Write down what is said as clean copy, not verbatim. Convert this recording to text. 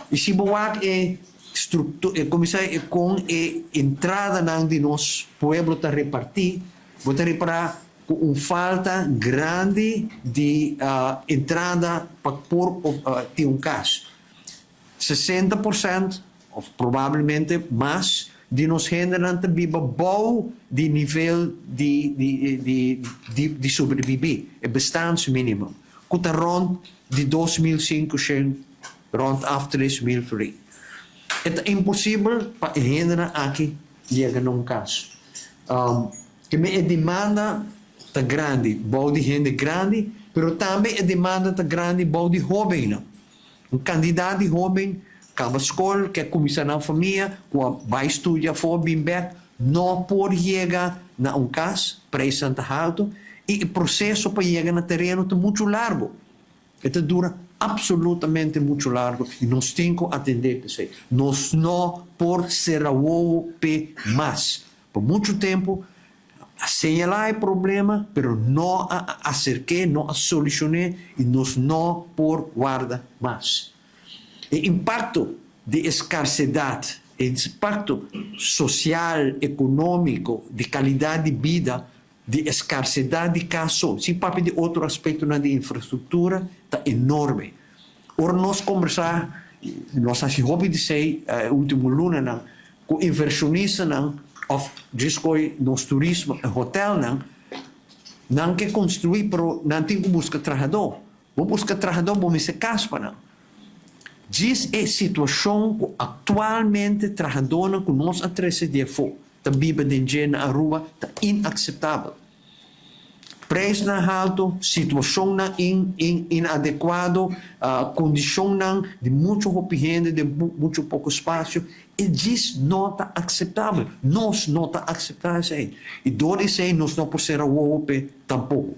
I si bo wak e structu e kuminsá e kon e entradanan di nos pueblo ta repartí, bo ta ripará ku un falta grandi di entrada pa por tin un kas. 60% òf probablemente mas di nos hendenan ta biba bou di nivel di di sobrebibí, e bestaansminimum, ku ta rònt di 2500, rònt af 3000 florin. E ta imposibel pa e hendenan aki yega na un kas. Keme e demanda ta grandi bou di hende grandi, pero tambe e demanda ta grandi bou di hóbennan. Un kandidat di hóben kaba skol, ke kuminsá nan famia, ku a bai studia afó bin bèk, no por yega na un kas, preisnan ta haltu i e proseso pa yega na tereno ta muchu largu. E ta dura absolutamente muchu largu i nos tin ku atendé p'esei. Nos no por sera wowo p'e mas. Pa muchu tempu a señalá e problema, pero no a aserk'é, no a solushon'é i nos no por warda mas. E impakto di e skarsedat, e impakto sosial, ekonómiko, di kalidat di bida di e skarsedat di kas so, sin papia di otro aspektonan di infrastruktura, ta enorme. Ora nos kombersá, nos hasi hopi di esei e último lunanan, ku invershonistanan òf djis koe nos turismo e hotelnan, nan ke konstruí pero nan tin ku buska trahadó. Bo buska trahadó bo mester kas pa nan. Djis e situashon ku aktualmente trahadónan ku nos a trese di afó ta biba den dje na Aruba ta inakseptabel. Prijsnan halto, situashonnan inadekuado, kondishonnan di muchu hopi hende den muchu poko spasio, e djis no ta akseptabel. Nos no ta akseptá esei. I dor di esei nos no por sera wowo p'e tampoko.